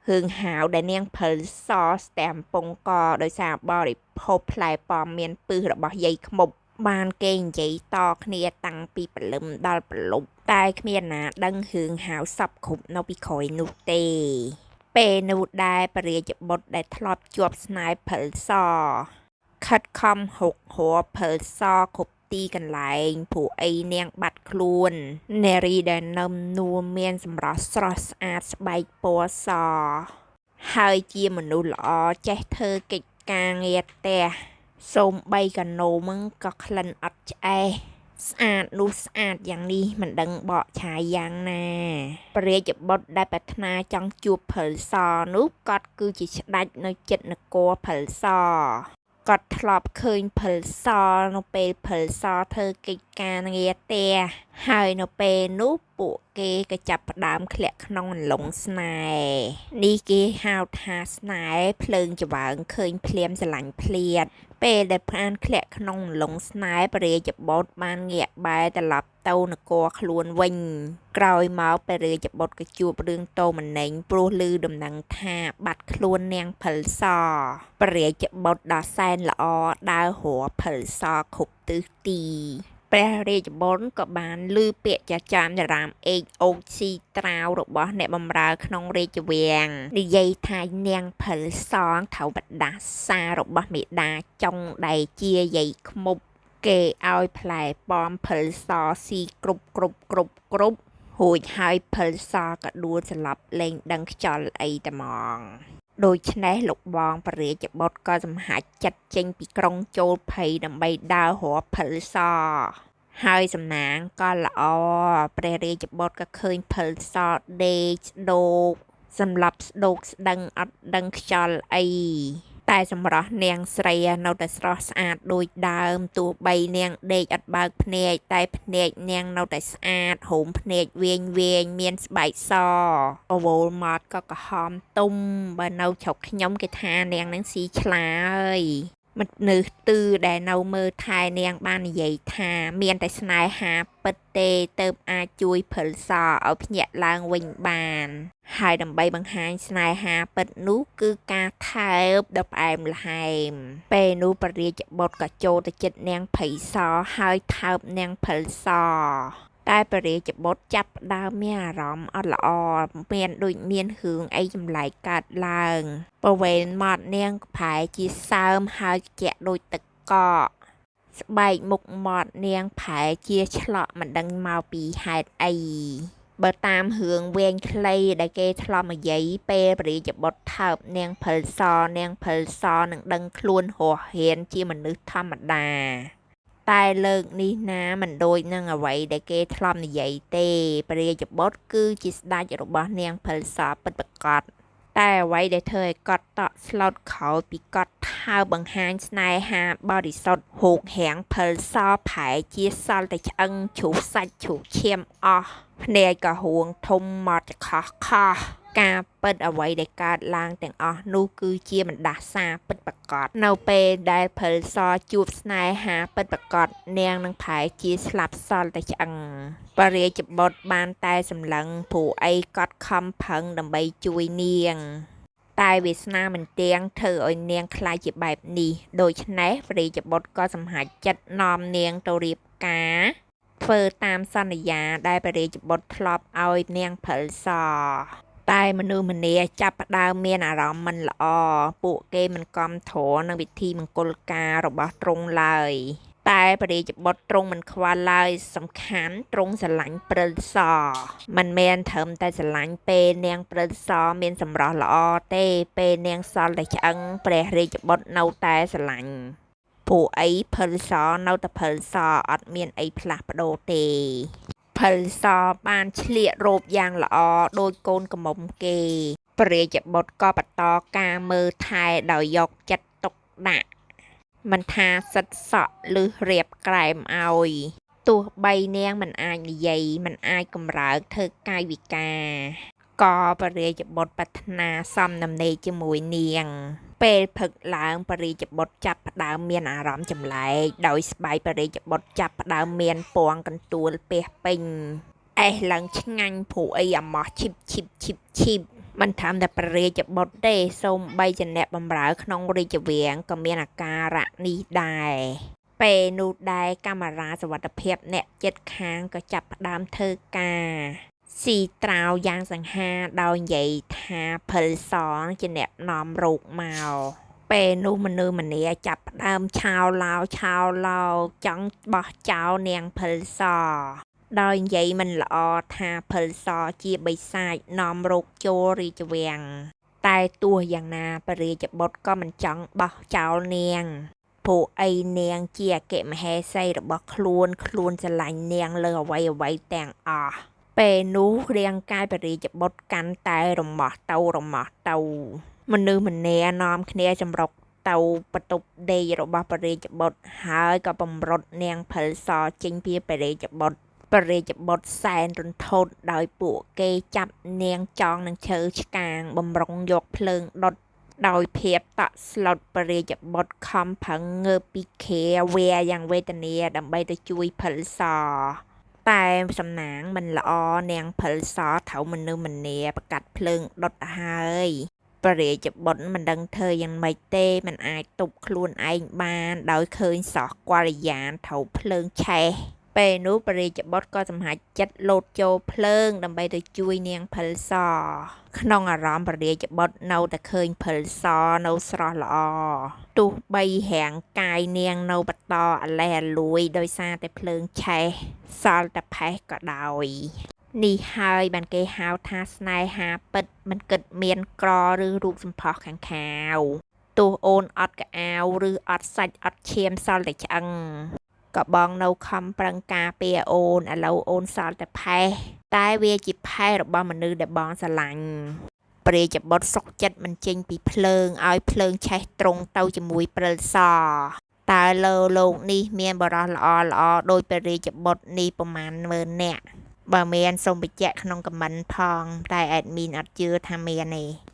រឿងហាវដែលនាងព្រិលសស្ទែមពងកដោយសារបរិភោគផ្លែប៉ោមមានពិសរបស់យាយខ្មុបបានគេនិយាយតគ្នាតាំងពីព្រលឹមដល់ព្រលប់តែគ្មានណាដឹងរឿងហាវសពគ្រប់នៅពីក្រោយនោះទេពេលនោះដែរព្រះរាជបុត្រដែលធ្លាប់ជាប់ស្នេហ៍ព្រិលសខិតខំហុកហួរព្រិលសគ្រប់ទីកន្លែងព្រោះអីនាងបាត់ខ្លួននារីដែលនឹមនួមមានសម្រស់ស្រស់ស្អាតស្បែកពណ៌សហើយជាមនុស្សល្អចេះធ្វើកិច្ចការងារផ្ទះសូម្បីកណូមក៏ក្លិនអត់ឆ្អេះស្អាតនោះស្អាតយ៉ាងនេះមិនដឹងបកឆាយយ៉ាងណាព្រះរាជបុត្រដែលប្រាថ្នាចង់ជួបព្រិលសនោះគាត់គឺជាស្ដេចនៅចិត្តនគរព្រិលសគាត់ធ្លាប់ឃើញព្រិលសនៅពេលព្រិលសធ្វើកិច្ចការងារផ្ទះហើយនៅពេលនោះពួកគេក៏ចាប់ផ្ដើមធ្លាក់ក្នុងអន្លង់ស្នេហ៍នេះគេហៅថាស្នេហ៍ភ្លើងច្បើងឃើញភ្លាមស្រឡាញ់ភ្លាតពេលដែលផ្អានធ្លាក់ក្នុងអន្លង់ស្នេហ៍ព្រះរាជបុត្របានងាកបែរត្រឡប់ទៅនគរខ្លួនវិញក្រោយមកព្រះរាជបុត្រក៏ជួបរឿងតោមនេញព្រោះឮដំណឹងថាបាត់ខ្លួននាងព្រិលសព្រះរាជបុត្រដ៏សែនល្អដើររកព្រិលសគ្រប់ទិសទីព្រះរាជបុត្រក៏បានឮពាក្យចចាមអារាមអេកអូកស៊ីត្រាវរបស់អ្នកបម្រើក្នុងរាជវាំងនិយាយថានាងព្រិលសងត្រូវបដាសារបស់មេដាចុងដែលជាយាយខ្មុបគេឲ្យផ្លែប៉ោមព្រិលសស៊ីគ្រប់គ្រប់គ្រប់គ្រប់រួចហើយព្រិលសក៏ដួលសន្លប់លែងដឹងខ្យល់អីតែហ្មងដូច្នេះលោកបងព្រះរាជបុត្រក៏សម្រេចចិត្តចេញពីក្រុងចូលភ័យដើម្បីដើររកព្រិលសហើយសំណាងក៏ល្អព្រះរាជបុត្រក៏ឃើញព្រិលសដេកស្ដោកសម្លាប់ស្ដោកស្ដឹងអត់ដឹងខ្យល់អីតែសម្រស់នាងស្រីនៅតែស្រស់ស្អាតដូចដើមទោះបីនាងដេកអត់បើកភ្នែកតែភ្នែកនាងនៅតែស្អាតហូមភ្នែកវែងវែងមានស្បែកសអវលមាត់ក៏ក្រហមទុំបើនៅជ្រុកខ្ញុំគេថានាងនឹងស៊ីឆ្លាយមនុស្សទឺដែលនៅមើលថែនាងបាននិយាយថាមានតែស្នេហាពិតទេទៅអាចជួយព្រិលសឲ្យភ្ញាក់ឡើងវិញបានហើយដើម្បីបង្ហាញស្នេហាពិតនោះគឺការថើបដ៏ផ្អែមល្ហែមពេលនោះព្រះរាជបុត្រក៏ចូលទៅជិតនាងភ័យសហើយថើបនាងព្រិលសតែព្រះរាជបុត្រចាប់ផ្ដើមមានអារម្មណ៍អត់ល្អមានដូចមានរឿងអីចម្លែកកើតឡើងប្រវេនមាត់នាងប្រែជាសើមហើយជែកដូចទឹកកកស្បែកមុខមាត់នាងប្រែជាឆ្លក់មិនដឹងមកពីហេតុអីបើតាមរឿងវែងខ្លីដែលគេធ្លាប់និយាយពេលព្រះរាជបុត្រថើបនាងព្រិលសនាងព្រិលសនឹងដឹងខ្លួនរស់រានជាមនុស្សធម្មតាតែលើកនេះណាមិនដូចនឹងអ្វីដែលគេធ្លាប់និយាយទេព្រះរាជបុត្រគឺជាស្ដេចរបស់នាងព្រិលសពិតប្រាកដតែអ្វីដែលធ្វើឲ្យគាត់តក់ស្លុតក្រោយពីគាត់ថើបបង្ហាញស្នេហាបរិសុទ្ធរូបរាងព្រិលសប្រែជាសល់តែឆ្អឹងជ្រុះសាច់ជ្រុះឈាមអស់ភ្នែកក៏ហួងធំមាត់ចខោះខោះការពិតអ្វីដែលកើតឡើងទាំងអស់នោះគឺជាបណ្ដាសាពិតប្រាកដនៅពេលដែលព្រិលសជួបស្នេហាពិតប្រាកដនាងនឹងប្រែជាស្លាប់សល់តែឆ្អឹងព្រះរាជបុត្របានតែសម្លឹងព្រោះអីគាត់ខំប្រឹងដើម្បីជួយនាងតែវាសនាមិនទៀងធ្វើឲ្យនាងក្លាយជាបែបនេះដូច្នេះព្រះរាជបុត្រក៏សម្រេចចិត្តនាំនាងទៅរៀបការធ្វើតាមសន្យាដែលព្រះរាជបុត្រធ្លាប់ឲ្យនាងព្រិលសតែមនុស្សម្នាចាប់ផ្ដើមមានអារម្មណ៍មិនល្អពួកគេមិនគាំទ្រនឹងវិធីមង្គលការរបស់ទ្រង់ឡើយតែព្រះរាជបុត្រទ្រង់មិនខ្វល់ឡើយសំខាន់ទ្រង់ស្រឡាញ់ព្រិលសមិនមែនត្រឹមតែស្រឡាញ់ពេលនាងព្រិលសមានសម្រស់ល្អទេពេលនាងសល់តែឆ្អឹងព្រះរាជបុត្រនៅតែស្រឡាញ់ព្រោះអីព្រិលសនៅតែព្រិលសអត់មានអីផ្លាស់ប្ដូរទេព្រិលសបានឆ្លៀករ៉ូបយ៉ាងល្អដូចកូនក្រមុំគេព្រះរាជបុត្រក៏បន្តការមើលថែដោយយកចិត្តទុកដាក់មិនថាសិតសក់ឬរៀបក្រែមឲ្យទោះបីនាងមិនអាចនិយាយមិនអាចកម្រើកធ្វើកាយវិការក៏ព្រះរាជបុត្រប្រាថ្នាសមនំនេជាមួយនាងពេលផឹកឡើងព្រះរាជបុត្រចាប់ផ្ដើមមានអារម្មណ៍ចម្លែកដោយស្បែកព្រះរាជបុត្រចាប់ផ្ដើមមានពងកន្ទួលពាសពេញអេះឡើងឆ្ងាញ់ព្រោះអីអាម៉ោះឈីបឈីបឈីបឈីប មិនត្រឹមតែព្រះរាជបុត្រទេសូម្បីជាអ្នកបម្រើក្នុងរាជវាំងក៏មានអាការៈនេះដែរពេលនោះដែរកាមេរ៉ាសុវត្ថិភាពអ្នកចិត្តខាងក៏ចាប់ផ្ដើមធ្វើការស៊ីត្រាវយ៉ាងសង្ហាដោយនិយាយថាភិលសជាអ្នកនាំរោគមកពេលនោះមនុស្សម្នាចាប់ផ្ដើមឆាវឡោឆាវឡោចង់បោះចោលនាងភិលសដោយនិយាយមិនល្អថាភិលសជាបិសាចនាំរោគចូលរាជវាំងតែទោះយ៉ាងណាព្រះរាជបុត្រក៏មិនចង់បោះចោលនាងព្រោះអីនាងជាអគ្គមហេសីរបស់ខ្លួនខ្លួនស្រឡាញ់នាងលើអ្វីៗទាំងអស់ពេលនោះរាងកាយព្រះរាជបុត្រកាន់តែរមាស់ទៅរមាស់ទៅមនុស្សម្នានាំគ្នាចម្រុកទៅបន្ទប់ដេករបស់ព្រះរាជបុត្រហើយក៏បំរុតនាងភិលសចេញពីព្រះរាជបុត្រព្រះរាជបុត្រសែនរន្ធត់ដោយពួកគេចាប់នាងចងនឹងឈើឆ្កាងបំរុងយកភ្លើងដុតដោយភាពតក់ស្លុតព្រះរាជបុត្រខំប្រឹងងើបពីគ្រាវែយ៉ាងវេទនាដើម្បីទៅជួយភិលសតែសំណាងមិនល្អនាងភិលសត្រូវមនុស្សម្នាប្រកាត់ភ្លើងដុតហើយព្រះរាជបុត្រមិនដឹងធ្វើយ៉ាងម៉េចទេមិនអាចទប់ខ្លួនឯងបានដោយឃើញសោះកល្យានត្រូវភ្លើងឆេះពេលនោះព្រះរាជបុត្រក៏សម្រេចចិត្តលោតចូលភ្លើងដើម្បីទៅជួយនាងភិលសក្នុងអារម្មណ៍ព្រះរាជបុត្រនៅតែឃើញភិលសនៅស្រស់ល្អទោះបីរាងកាយនាងនៅបន្តអាលេះអាលួយដោយសារតែភ្លើងឆេះសល់តែផេះក៏ដោយនេះហើយបានគេហៅថាស្នេហាពិតមិនគិតមានក្រឬរូបសម្ផស្សខាងខៅទោះអូនអត់កអាវឬអត់សាច់អត់ឈាមសល់តែឆ្អឹងក៏បងនៅខំប្រឹងការពារអូនឥឡូវអូនសល់តែផេះតែវាជាផេះរបស់មនុស្សដែលបងស្រឡាញ់ព្រះរាជបុត្រសុកចិត្តមិនចេញពីភ្លើងឲ្យភ្លើងឆេះត្រង់ទៅជាមួយព្រិលសតើលើលោកនេះមានបរិសល្អល្អដោយព្រះរាជបុត្រនេះប្រមាណម៉ឺននាក់បើមានសូមបញ្ជាក់ក្នុងខមមិនផងតែអេដមីនអត់ជឿថាមានទេ។